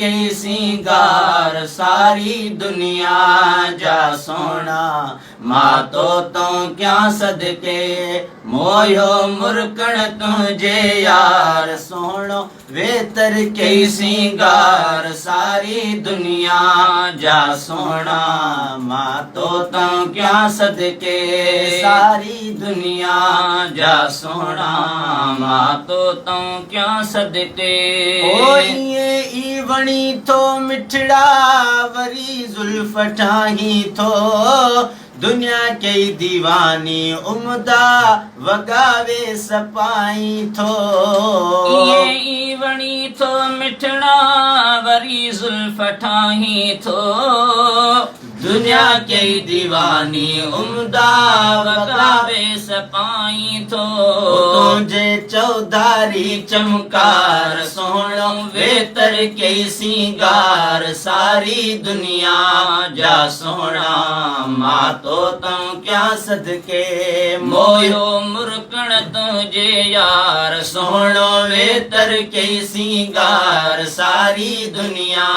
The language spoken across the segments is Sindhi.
ڪئي سينگار ساري دنيا جا سهڻا مان تو تون ڪيان صدقي موهيو مرڪڻ تنهنجي يار سهڻو ويتر ڪئي سينگار ساري دنيا جا سهڻا مان تو تون ڪيان صدقي ساري دنيا جا سهڻا مان تو تون ڪيان صدقي. او ائين ئي وڻي ٿو مٺڙا وري زلف ٺاهين ٿو دنيا ڪئي ديواني عمدا وڳا ويس پائين ٿو. ائين ئي وڻي ٿو مٺڙا وري زلف ٺاهين ٿو. دنيا ڪئي ديواني عمدا وڳا ويس پائين ٿو. تنهنجي چوڌاري چمڪار سهڻو ويتر ڪئي سينگار ساري دنيا جا سهڻا مان تو تون ڪيان صدقي موهيو مرڪڻ تنهنجي يار سهڻو ويتر ڪئي سينگار ساري دنيا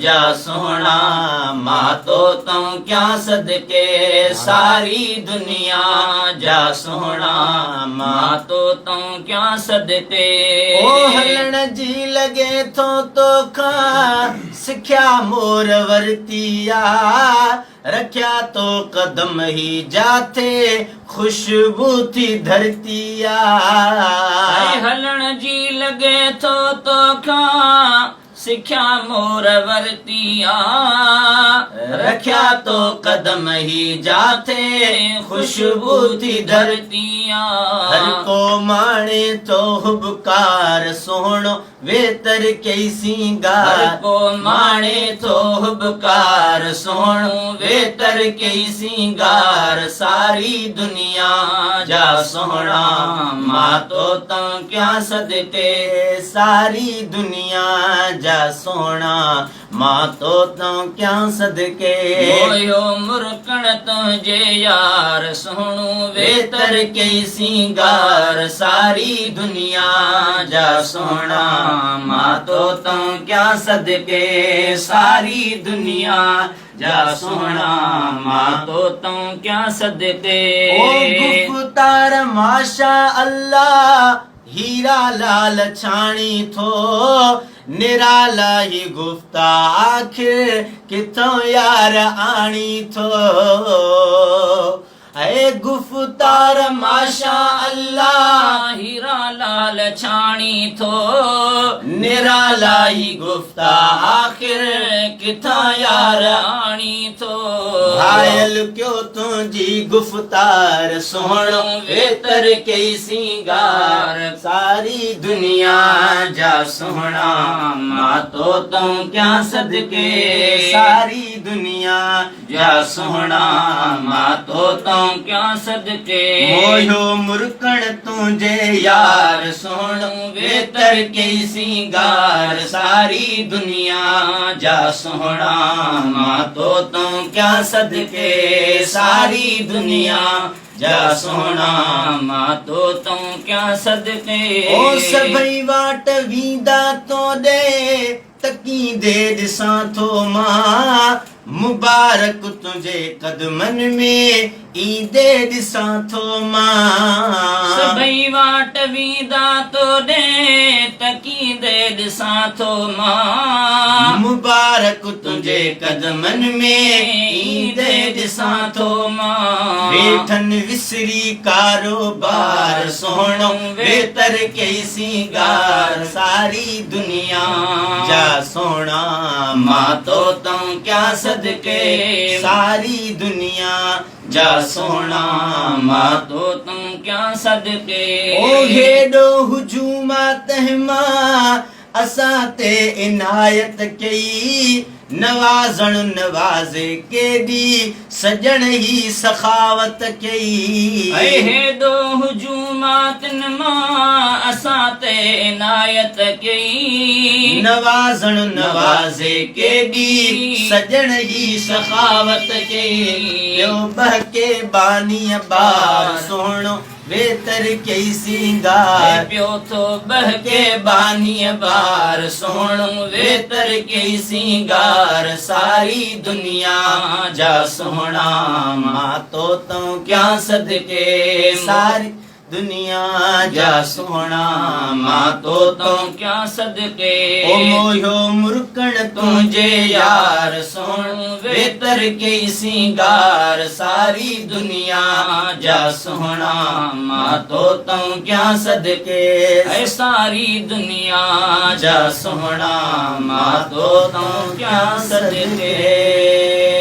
جا سهڻا مان تو تون ڪيان صدقي ساري دنيا جا سهڻا مان تو تون ڪيان صدقي. او هلڻ جي لڳي ٿو توکان سکيا مور ورتي آ رکيا تو قدم هي جاٿي خوشبو ٿي ڌرتي آ. هلڻ جي لڳي ٿو توکان سکيا مور ورتي آ. رکيا تو قدم هي جاٿي خوشبو ٿي ڌرتي آ. هر ڪو ماڻي ٿو هٻڪار سهڻو ويتر ڪئي سينگار. هر ڪو ماڻي ٿو هٻڪار سهڻو ويتر ڪئي سينگار ساري دنيا جا سهڻا مان تو تان ڪيان صدقي. ساري دنيا جا سهڻا مان تو تان ڪيان صدقي. موهيو مرڪڻ تنهنجي يار سهڻو ويتر ڪئي سينگار ساري دنيا جا سهڻا مان تو تان ڪيان صدقي ساري دنيا جا سهڻا مان تو تان ڪيان صدقي. او گفتار ماشا الله هيرا لال ڇاڻي ٿو نرالا هي گفتا آخر ڪٿون يار آڻي ٿو اي گفتار ماشا الله هيرا لال ڇاڻي ٿو نرالا هي گفتا آخر ڪٿان يار آڻي ٿو. گهايل ڪيو تنهنجي گفتار سهڻو ويتر ڪئي سينگار ساري دنيا جا سهڻا مان تو تون ڪيان صدقي ساري دنيا جا سهڻا مان تو تون ڪيان صدقي. موهيو مرڪڻ تنهنجي يار سهڻو ويتر ڪئي سينگار ساري دنيا جا سهڻا مان تو تون ڪيان صدقي ساري دنيا جا سهڻا مان تو تون ڪيان صدقي. او سڀئي واٽ ويندا تو ڏي تڪيندي ڏسان ٿو مان مبارڪ تنهنجي قدمن ۾ ايندي ڏسان ٿو مان. سڀئي واٽ ويندا تو ڏي تڪيندي ڏسان ٿو مان. مبارڪ تنهنجي قدمن ۾ ايندي ڏسان ٿو مان. ويٺن وسري ڪاروبار سهڻو ويتر ڪئي سينگار ساري دنيا جا سهڻا مان تو تون ڪيان صدقي ساري دنيا جا سهڻا مان تو تون ڪيان صدقي. او هيڏو هجوم آ تنهن مان اسان تي عنايت ڪئي نوازڻ نوازي ڪيڏي سڄڻ هي سخاوت ڪئي. اي هيڏو هجوم آ تن مان اسان تي عنايت ڪئي. نوازڻ نوازي ڪيڏي سڄڻ هي سخاوت ڪئي. پيو ٻهڪي ٻانهيء ٻار سهڻو. ويتر ڪئي سينگار. پيو ٿو ٻهڪي ٻانهيء بار، سهڻو ويتر ڪئي سينگار. ساري دنيا جا سهڻا، مان تو تون ڪيان صدقي. ساري دنيا جا سهڻا، مان تو تون ڪيان صدقي. او موهيو مرڪڻ تنهنجي يار، سهڻو ويتر ڪئي سينگار. ساري دنيا جا سهڻا، مان تو تون ڪيان صدقي. اي ساري دنيا جا سهڻا، مان تو تون ڪيان صدقي.